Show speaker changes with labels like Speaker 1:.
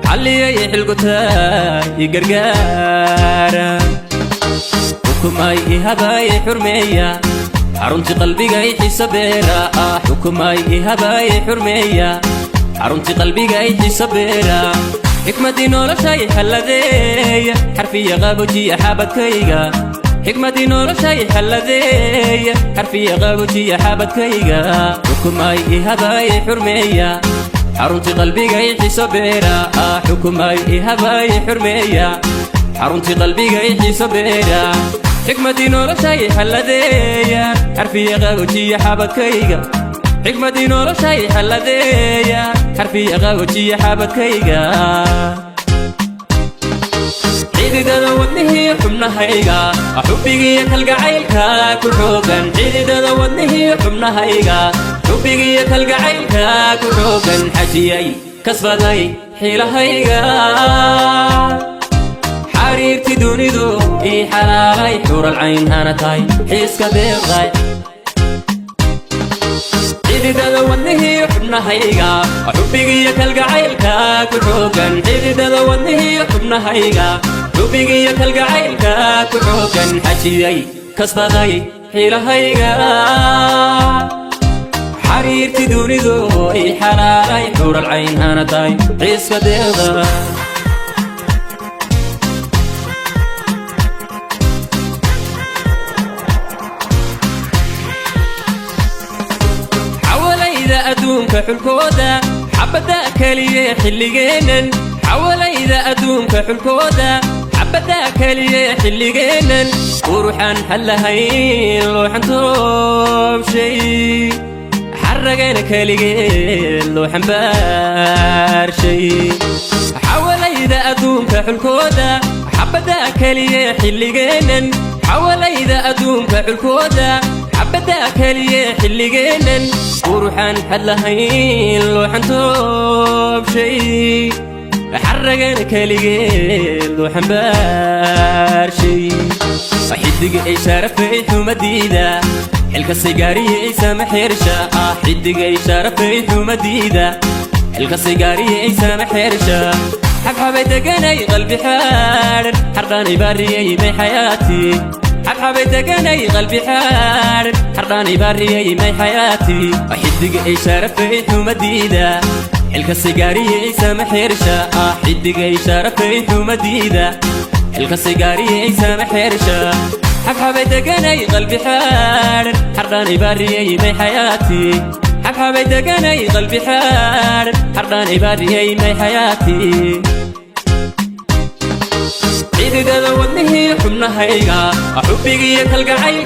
Speaker 1: Xalliyay xilgutaa i gargaara, xukumay i habaay xurmeeya, xarunti qalbigay xiso beera. Xukumay i habaay xurmeeya, xarunti qalbigay xiso beera. Xikmadii noloshay xalladeeya, xarfiya qabojiya xabadkayga. Xikmadii noloshay xalladeeya, xarfiya qabojiya xabadkayga. Xukumay i habaay xurmeeya, xarunti qalbigay xiso beera. Xukumay i habaay xurmeeya, xarunti qalbigay xiso beera. Xikmadii noloshay xalladeeya, xarfiya qabojiya xabadkayga. Xikmadii noloshay xalladeeya, xarfiya qabojiya xabadkayga. Xididada wadnihii xubnahayga, xubbigiyo kalgacaylka ku xoogan. Xididada wadnihii xubnahayga, xubbigiyo kalgacaylka ku xoogan. Xajiyay kasbaday xiilahayga, xariirti dunidu ii xalaalay, xural cayn hana tahay xiiska deeqay. Xididada wadnihii xubnahayga, xubbigiyo kalgacaylka ku xoogan. Xididada wadnihii xubnahayga, xubbigiyo kalgacaylka ku xoogan. Xajiyay kasbaday xiilahayga, xariirti dunidu ii xalaalay, xural cayn hana tahay xiiska deeqda. Xawalayda adduunka xulkooda, xabadda keliye xilligeennan. Xawalayda adduunka xulkooda, xabadda keliye xilligeennan. Quruxaan xallahayn looxan toobshay, xarragana keligeed loo xambaarshay. Xawalayda adduunka xulkooda, xabadda keliye xilligeennan. Xawalayda adduunka xulkooda, xabadda keliye xilligeennan. Quruxaan xadlahayn looxan toobshay, xarragana keligeed loo xambaarshay. Xidiga ay sharafay xumadiida, xilkasay gaariyey sama xersha. Xidigay sharafay xumadiida, xilkasay gaariyey sama xersha. Xabxabay deganay qalbi xaadhan, xardhaanay baariyey may xayaati. Xabxabay deganay qalbi xaadhan, xardhaanay baariyey may xayaati. Xidiga ay sharafay xumadiida, xilkasay gaariyey sama xersha. Xidigay sharafay xumadiida, xilkasay gaariyey sama xersha. Xabxabay deganay qalbi xaadhan, xardhaanay baariyey may xayaati. Xabxabay deganay qalbi xaadhan, xardhaanay baariyey may xayaati. Xididada wadnihii xubnahayga, xubbigiyo kalgacayl.